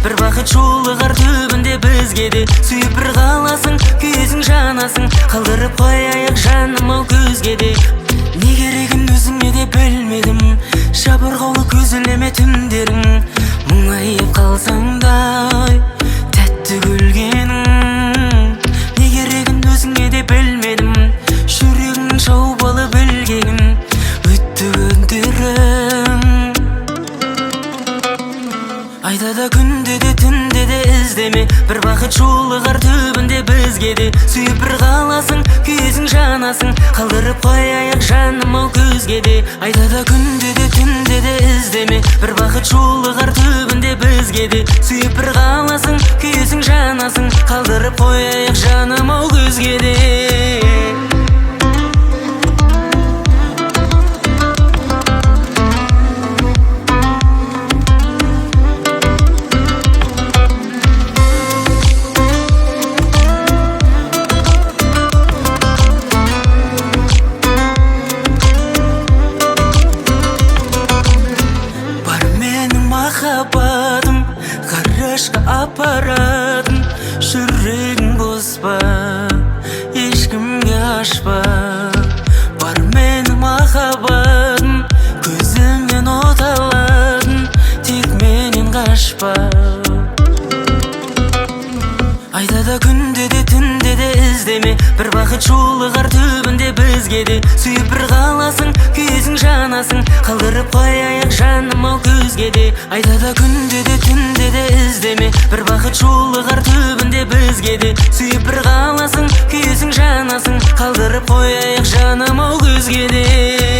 Бір бақыт жолығар түбінде бізге де. Сүйіп бір қаласың, күйесің, жанасың, қалдырып қояйық жаным ау күзге де. Не керегін өзіңе де білмедім, жабырқаулы көз ілеме түндерің. Мұңайып қалсаң да тәтті күлгенің. Не керегін өзіңе де білмедім, жүрегіңнің шауып алып ілгегін. Өтті күндерің. Айда да, күнде де, түнде де іздеме. Бір бақыт жолығар түбінде бізге де. Сүйіп бір қаласың, күйесің, жанасың, қалдырып қояйық жаным ау күзге де. Айда да, күнде де, түнде де іздеме. Бір бақыт жолығар түбінде бізге де. Сүйіп бір қаласың, күйесің, жанасың, қалдырып қояйық жаным ау күзге де. Бар менің махаббатым, ғарышқа апаратын. Жүрегің бос па, ешкімге ашпа. Бар менің махаббатым, көзімнен от алатын. Тек менен қашпа. Айда да, күнде де, түнде де іздеме. Бір бақыт жолығар түбінде бізге де. Сүйіп бір қаласың, күйесің, жанасың, қалдырып қояйық жаным ау күзге де. Айда да, күнде де, түнде де іздеме. Бір бақыт жолығар түбінде бізге де. Сүйіп бір қаласың, күйесің, жанасың, қалдырып қояйық жаным ау күзге де.